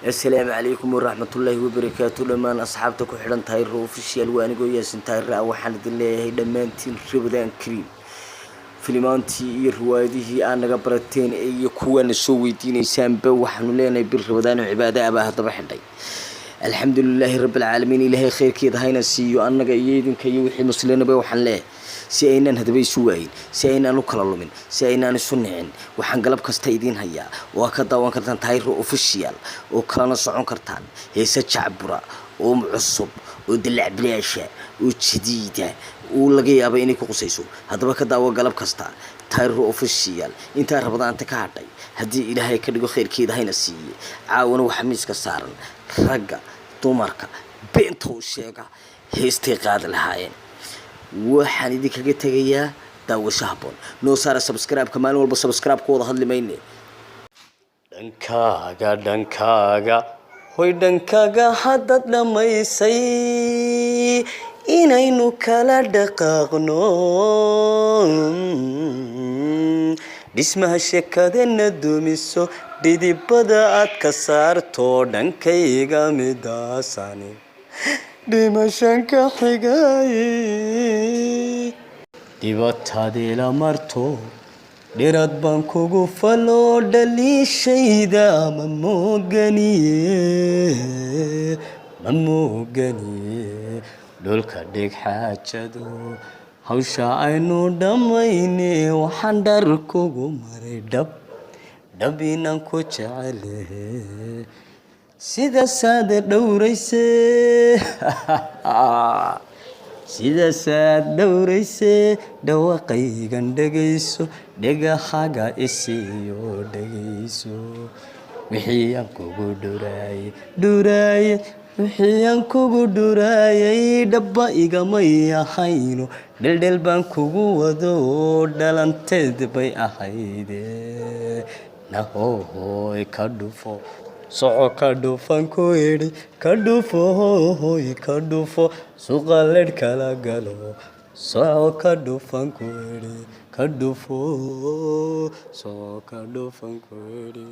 Assalaamu calaykum waraxmatullaahi wabarakaatu. Dhammaan asxaabta ku xidhan Tayro Official, waa anigoo Yaasin Tayre ah. Waxaan idin leeyahay dhammaantiin Ramadaan kariim. Filimaantii iyo riwaayadihii aad naga barateen iyo kuwaana soo weydiinaysaanba, waxaanu leenahay bil Ramadaan oo cibaado ah baa haddaba xidhay. Alxamdulilaahi rabbilcaalamiin. Ilaahay khayrkeeda hayna siiyo annaga iyo idinka iyo wixii muslinaba. Waxaan leeyahay, si aynaan hadaba isu waayin, si aynaan u kala lumin, si aynaan isu nicin, waxaan galab kasta idiin hayaa oo aad ka daawan kartaan Tayro Official oo kalana socon kartaan heese jacbura oo cusub oo dalac bilaasha oo jadiida oo laga yaaba inay ku qusayso. Haddaba ka daawo galab kasta Tayro Official intaa Ramadaanta ka hadhay, haddii Ilaahay ka dhigo, khayrkeeda hayna siiye. Caawana waxaa miiska saaran ragga dumarka beenta u sheega heestay qaadi lahaayeen. Waxaan idinkaga tegayaa daawasho habboon. Noo saara subscribe-ka. Maalin walba subscribe ku wada hadli mayne. Dhankaaga, dhankaaga, hoy, dhankaaga haddaad dhammaysay inaynu kala dhaqaaqno, dhismaha sheekadana dumiso, dhidibada aad ka saarto dhankayga, midaasani dhimashan ka xigay. Dhibaatadiila marto dhirad baan kugu falo, dhaliishayda ma mooganiye, ma mooganiye. Dhulka dhig xaajado, hawsha aynu dhammayne. Waxaan dhar kugu maray dhab dhab inaan ku jecelehe, sidaasaad dhowrayse, sidaasaad dhowrayse. Dhawaqaygan dhegayso, dhagahaga isiiyo, dhegayso wixii aan kugu dhuraayay, dhuraaye, wixii aan kugu dhuraayay. Dhabba igamay ahayno, dheldhel baan kugu wado, dhalanteed bay ahayde. Nahohoy, ka dhufo, soco, ka dhufan ku idhi, ka dhufo, hoy, ka dhufo, suuqa ledh kala galo, soco, ka dhufan ku idhi, ka dhufo, soco, ka dhufan ku idhi.